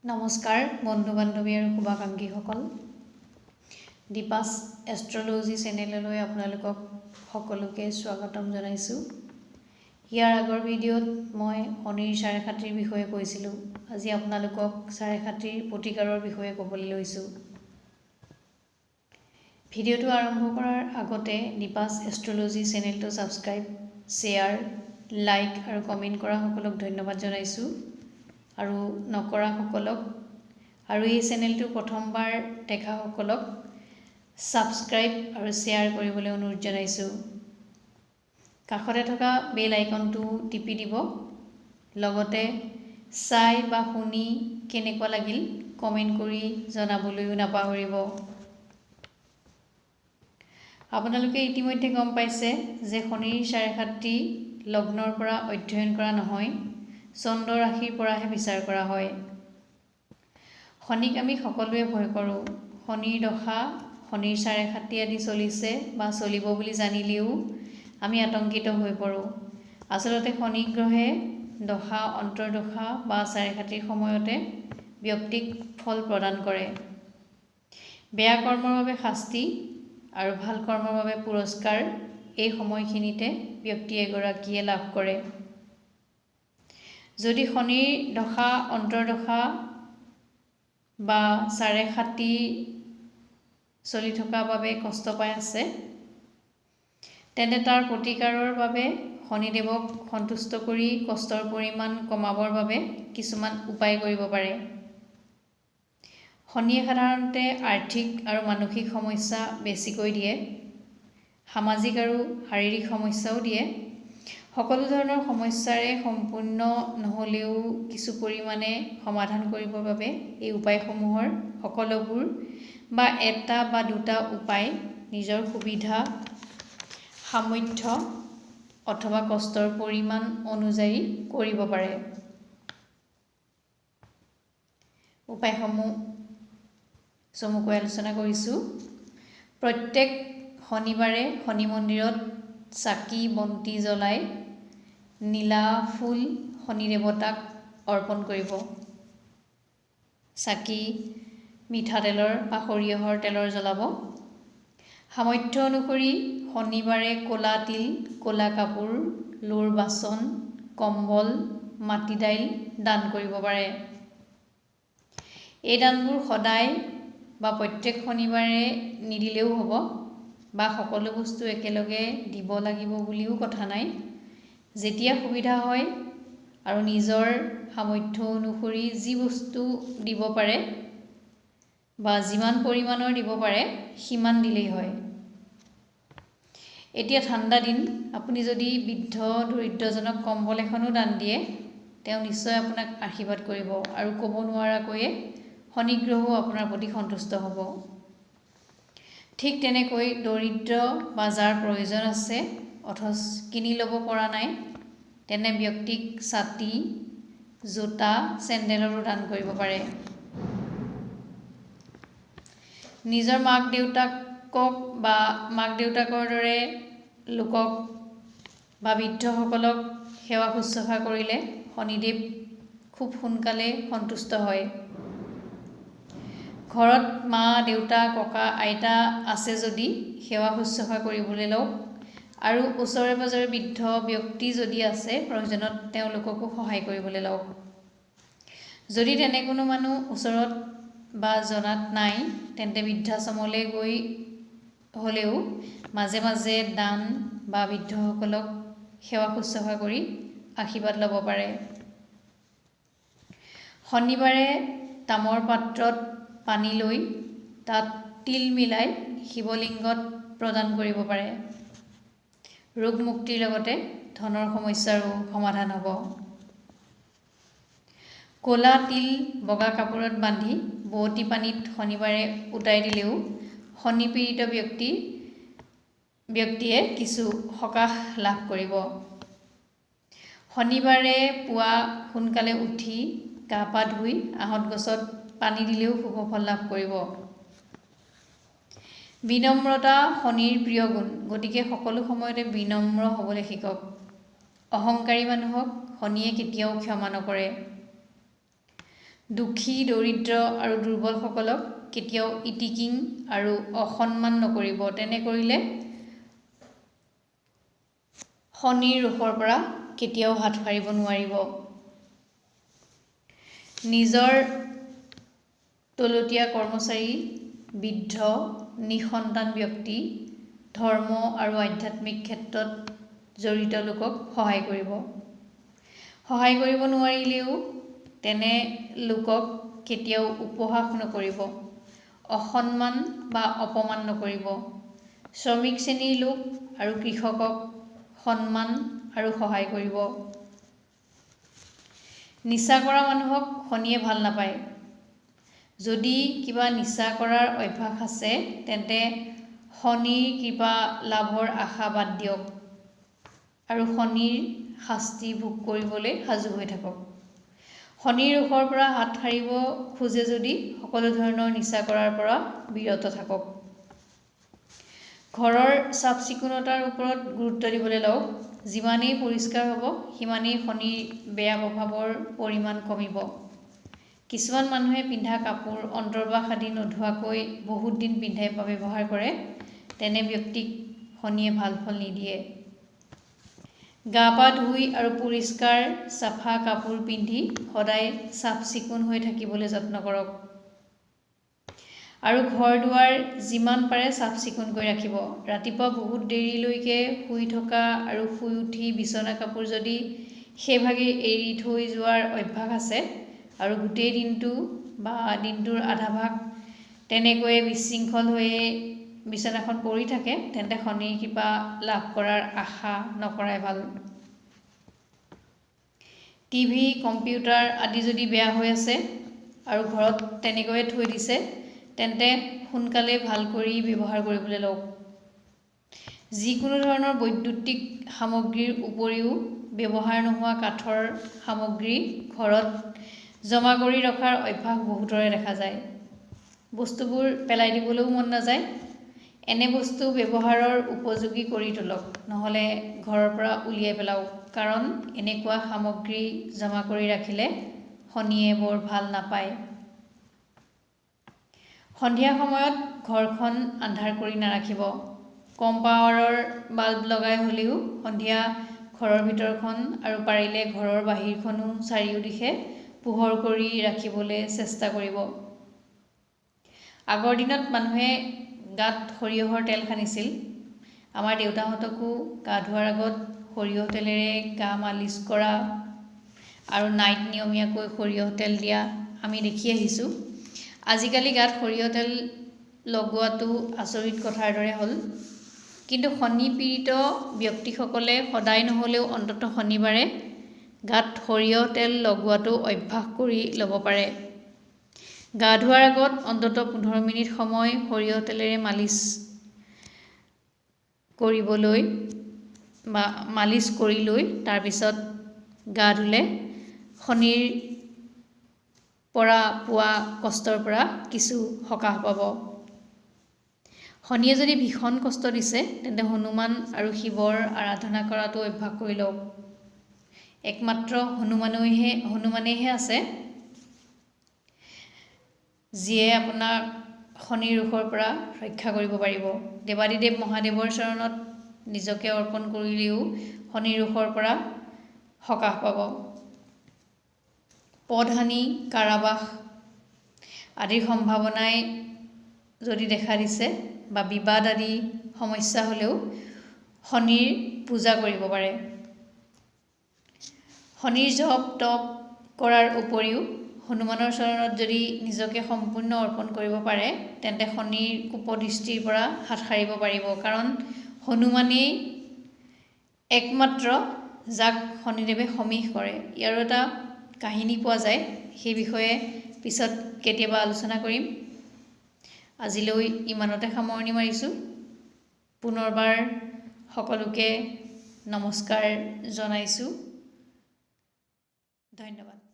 নমস্কাৰ বন্ধু বান্ধৱী আৰু শুভাকাংক্ষীসকল, দীপাছ এষ্ট্ৰলজি চেনেললৈ আপোনালোকক সকলোকে স্বাগতম জনাইছোঁ। ইয়াৰ আগৰ ভিডিঅ'ত মই শনিৰ চাৰেসাতিৰ বিষয়ে কৈছিলোঁ। আজি আপোনালোকক চাৰেসাতিৰ প্ৰতিকাৰৰ বিষয়ে ক'বলৈ লৈছোঁ। ভিডিঅ'টো আৰম্ভ কৰাৰ আগতে দীপাছ এষ্ট্ৰলজি চেনেলটো ছাবস্ক্ৰাইব, শ্বেয়াৰ, লাইক আৰু কমেণ্ট কৰাসকলক ধন্যবাদ জনাইছোঁ, আৰু নকৰাসকলক আৰু এই চেনেলটো প্ৰথমবাৰ দেখাসকলক ছাবস্ক্ৰাইব আৰু শ্বেয়াৰ কৰিবলৈ অনুৰোধ জনাইছোঁ। কাষতে থকা বেল আইকনটো টিপি দিব। লগতে চাই বা শুনি কেনেকুৱা লাগিল কমেণ্ট কৰি জনাবলৈও নাপাহৰিব। আপোনালোকে ইতিমধ্যে গম পাইছে যে শনিৰ চাৰেসাতি লগ্নৰ পৰা অধ্যয়ন কৰা নহয়, চন্দ্ৰ ৰাশিৰ পৰাহে বিচাৰ কৰা হয়। শনিক আমি সকলোৱে ভয় কৰোঁ। শনিৰ দশা, শনিৰ চাৰেসাতি আদি চলিছে বা চলিব বুলি জানিলেও আমি আতংকিত হৈ পৰোঁ। আচলতে শনি গ্ৰহে দশা, অন্তৰ্দশা বা চাৰেসাতিৰ সময়তে ব্যক্তিক ফল প্ৰদান কৰে। বেয়া কৰ্মৰ বাবে শাস্তি আৰু ভাল কৰ্মৰ বাবে পুৰস্কাৰ এই সময়খিনিতে ব্যক্তি এগৰাকীয়ে লাভ কৰে। যদি শনিৰ দশা, অন্তৰ্দশা বা চাৰেসাতি চলি থকা বাবে কষ্ট পাই আছে, তেন্তে তাৰ প্ৰতিকাৰৰ বাবে শনিদেৱক সন্তুষ্ট কৰি কষ্টৰ পৰিমাণ কমাবৰ বাবে কিছুমান উপায় কৰিব পাৰে। শনিয়ে সাধাৰণতে আৰ্থিক আৰু মানসিক সমস্যা বেছিকৈ দিয়ে, সামাজিক আৰু শাৰীৰিক সমস্যাও দিয়ে। সকলো ধৰণৰ সমস্যাৰে সম্পূৰ্ণ নহ'লেও কিছু পৰিমাণে সমাধান কৰিবৰ বাবে এই উপায়সমূহৰ সকলোবোৰ বা এটা বা দুটা উপায় নিজৰ সুবিধা, সামৰ্থ্য অথবা কষ্টৰ পৰিমাণ অনুযায়ী কৰিব পাৰে। উপায়সমূহ চমুকৈ আলোচনা কৰিছোঁ। প্ৰত্যেক শনিবাৰে শনি মন্দিৰত চাকি বন্তি জ্বলাই নীলা ফুল শনি দেৱতাক অৰ্পণ কৰিব। চাকি মিঠাতেলৰ বা সৰিয়হৰ তেলৰ জ্বলাব। সামৰ্থ্য অনুসৰি শনিবাৰে ক'লা তিল, ক'লা কাপোৰ, লোৰ বাচন, কম্বল, মাটি দাইল দান কৰিব পাৰে। এই দানবোৰ সদায় বা প্ৰত্যেক শনিবাৰে নিদিলেও হ'ব বা সকলো বস্তু একেলগে দিব লাগিব বুলিও কথা নাই। যেতিয়া সুবিধা হয় আৰু নিজৰ সামৰ্থ্য অনুসৰি যি বস্তু দিব পাৰে বা যিমান পৰিমাণৰ দিব পাৰে সিমান দিলেই হয়। এতিয়া ঠাণ্ডা দিন, আপুনি যদি বৃদ্ধ দৰিদ্ৰজনক কম্বল এখনো দান দিয়ে, তেওঁ নিশ্চয় আপোনাক আশীৰ্বাদ কৰিব আৰু ক'ব নোৱাৰাকৈয়ে শনিগ্ৰহও আপোনাৰ প্ৰতি সন্তুষ্ট হ'ব। ঠিক তেনেকৈ দৰিদ্ৰ বা যাৰ প্ৰয়োজন আছে অথচ কিনি ল'ব পৰা নাই, তেনে ব্যক্তিক ছাতি, জোতা, চেণ্ডেলৰো দান কৰিব পাৰে। নিজৰ মাক দেউতাকক বা মাক দেউতাকৰ দৰে লোকক বা বৃদ্ধসকলক সেৱা শুশ্ৰূষা কৰিলে শনিদেৱ খুব সোনকালে সন্তুষ্ট হয়। ঘৰত মা দেউতা, ককা, আইতা আছে যদি সেৱা শুশ্ৰূষা কৰিবলৈ লওক আৰু ওচৰে পাজৰে বৃদ্ধ ব্যক্তি যদি আছে প্ৰয়োজনত তেওঁলোককো সহায় কৰিবলৈ লওক। যদি তেনে কোনো মানুহ ওচৰত বা জনাত নাই, তেন্তে বৃদ্ধাশ্ৰমলৈ গৈ হ'লেও মাজে মাজে দান বা বৃদ্ধসকলক সেৱা শুশ্ৰূষা কৰি আশীৰ্বাদ ল'ব পাৰে। শনিবাৰে তামৰ পাত্ৰত পানী লৈ তাত তিল মিলাই শিৱলিংগত প্ৰদান কৰিব পাৰে। ৰোগ মুক্তিৰ লগতে ধনৰ সমস্যাৰো সমাধান হ'ব। ক'লা তিল বগা কাপোৰত বান্ধি বোৱতী পানীত শনিবাৰে উটাই দিলেও শনি পীড়িত ব্যক্তিয়ে কিছু সকাহ লাভ কৰিব। শনিবাৰে পুৱা সোনকালে উঠি গা পা ধুই আহঁত গছত পানী দিলেও শুভ ফল লাভ কৰিব। বিনম্ৰতা শনিৰ প্ৰিয় গুণ, গতিকে সকলো সময়তে বিনম্ৰ হ'বলৈ শিকক। অহংকাৰী মানুহক শনিয়ে কেতিয়াও ক্ষমা নকৰে। দুখী, দৰিদ্ৰ আৰু দুৰ্বলসকলক কেতিয়াও ইটিকিং আৰু অসন্মান নকৰিব। তেনে কৰিলে শনিৰ ৰোষৰ পৰা কেতিয়াও হাত সাৰিব নোৱাৰিব। নিজৰ তলতীয়া কৰ্মচাৰী, বৃদ্ধ, নিঃসন্তান ব্যক্তি, ধৰ্ম আৰু আধ্যাত্মিক ক্ষেত্ৰত জড়িত লোকক সহায় কৰিব। সহায় কৰিব নোৱাৰিলেও তেনে লোকক কেতিয়াও উপহাস নকৰিব, অসন্মান বা অপমান নকৰিব। শ্ৰমিক শ্ৰেণীৰ লোক আৰু কৃষকক সন্মান আৰু সহায় কৰিব। নিচা কৰা মানুহক শনিয়ে ভাল নাপায়। যদি কিবা নিচা কৰাৰ অভ্যাস আছে তেন্তে শনিৰ কৃপা লাভৰ আশা বাদ দিয়ক আৰু শনিৰ শাস্তি ভোগ কৰিবলৈ সাজু হৈ থাকক। শনিৰ ৰোষৰ পৰা হাত সাৰিব খোজে যদি সকলো ধৰণৰ নিচা কৰাৰ পৰা বিৰত থাকক। ঘৰৰ চাফ চিকুণতাৰ ওপৰত গুৰুত্ব দিবলৈ লওক। যিমানেই পৰিষ্কাৰ হ'ব সিমানেই শনিৰ বেয়া প্ৰভাৱৰ পৰিমাণ কমিব। কিছুমান মানুহে পিন্ধা কাপোৰ, অন্তৰ্বাস আদি নোধোৱাকৈ বহুত দিন পিন্ধে বা ব্যৱহাৰ কৰে, তেনে ব্যক্তিক শনিয়ে ভাল ফল নিদিয়ে। গা পা ধুই আৰু পৰিষ্কাৰ চাফা কাপোৰ পিন্ধি সদায় চাফ চিকুণ হৈ থাকিবলৈ যত্ন কৰক আৰু ঘৰ দুৱাৰ যিমান পাৰে চাফ চিকুণকৈ ৰাখিব। ৰাতিপুৱা বহুত দেৰিলৈকে শুই থকা আৰু শুই উঠি বিচনা কাপোৰ যদি সেইভাগেই এৰি থৈ যোৱাৰ অভ্যাস আছে আৰু গোটেই দিনটো বা দিনটোৰ আধা ভাগ তেনেকৈয়ে বিশৃংখল হৈয়ে বিচনাখন পৰি থাকে, তেন্তে শনিৰ কৃপা লাভ কৰাৰ আশা নকৰাই ভাল। টিভি, কম্পিউটাৰ আদি যদি বেয়া হৈ আছে আৰু ঘৰত তেনেকৈয়ে থৈ দিছে, তেন্তে সোনকালে ভাল কৰি ব্যৱহাৰ কৰিবলৈ লওক। যিকোনো ধৰণৰ বৈদ্যুতিক সামগ্ৰীৰ উপৰিও ব্যৱহাৰ নোহোৱা কাঠৰ সামগ্ৰী ঘৰত জমা কৰি ৰখাৰ অভ্যাস বহুতৰে দেখা যায়। বস্তুবোৰ পেলাই দিবলৈও মন নাযায়। এনে বস্তু ব্যৱহাৰৰ উপযোগী কৰি তোলক, নহ'লে ঘৰৰ পৰা উলিয়াই পেলাওক, কাৰণ এনেকুৱা সামগ্ৰী জমা কৰি ৰাখিলে শনিয়ে বৰ ভাল নাপায়। সন্ধিয়া সময়ত ঘৰখন আন্ধাৰ কৰি নাৰাখিব। কম পাৱাৰৰ বাল্ব লগাই হ'লেও সন্ধিয়া ঘৰৰ ভিতৰখন আৰু পাৰিলে ঘৰৰ বাহিৰখনো চাৰিওদিশে পোহৰ কৰি ৰাখিবলৈ চেষ্টা কৰিব। আগৰ দিনত মানুহে গাত সৰিয়হৰ তেল সানিছিল। আমাৰ দেউতাহঁতকো গা ধোৱাৰ আগত সৰিয়হ তেলেৰে গা মালিচ কৰা আৰু নাইট নিয়মীয়াকৈ সৰিয়হ তেল দিয়া আমি দেখি আহিছোঁ। আজিকালি গাত সৰিয়হ তেল লগোৱাটো আচৰিত কথাৰ দৰে হ'ল। কিন্তু শনি পীড়িত ব্যক্তিসকলে সদায় নহ'লেও অন্ততঃ শনিবাৰে গাত সৰিয়হ তেল লগোৱাটো অভ্যাস কৰি ল'ব পাৰে। গা ধোৱাৰ আগত অন্ততঃ 15 মিনিট সময় সৰিয়হ তেলেৰে মালিচ কৰিবলৈ বা মালিচ কৰি লৈ তাৰপিছত গা ধুলে শনিৰ পৰা পোৱা কষ্টৰ পৰা কিছু সকাহ পাব। শনিয়ে যদি ভীষণ কষ্ট দিছে তেন্তে হনুমান আৰু শিৱৰ আৰাধনা কৰাটো অভ্যাস কৰি লওক। একমাত্ৰ হনুমানেইহে আছে যিয়ে আপোনাক শনিৰ ৰোষৰ পৰা ৰক্ষা কৰিব পাৰিব। দেৱাদিদেৱ মহাদেৱৰ চৰণত নিজকে অৰ্পণ কৰিলেও শনিৰ ৰোষৰ পৰা সকাহ পাব। পদহানি, কাৰাবাস আদিৰ সম্ভাৱনাই যদি দেখা দিছে বা বিবাদ আদি সমস্যা হ'লেও শনিৰ পূজা কৰিব পাৰে। শনিৰ জপ তপ কৰাৰ উপৰিও হনুমানৰ চৰণত যদি নিজকে সম্পূৰ্ণ অৰ্পণ কৰিব পাৰে তেন্তে শনিৰ কোপদৃষ্টিৰ পৰা হাত সাৰিব পাৰিব। কাৰণ হনুমানেই একমাত্ৰ যাক শনিদেৱে সমীহ কৰে। ইয়াৰো এটা কাহিনী পোৱা যায়, সেই বিষয়ে পিছত কেতিয়াবা আলোচনা কৰিম। আজিলৈ ইমানতে সামৰণি মাৰিছোঁ। পুনৰবাৰ সকলোকে নমস্কাৰ জনাইছোঁ। ধন্যবাদ।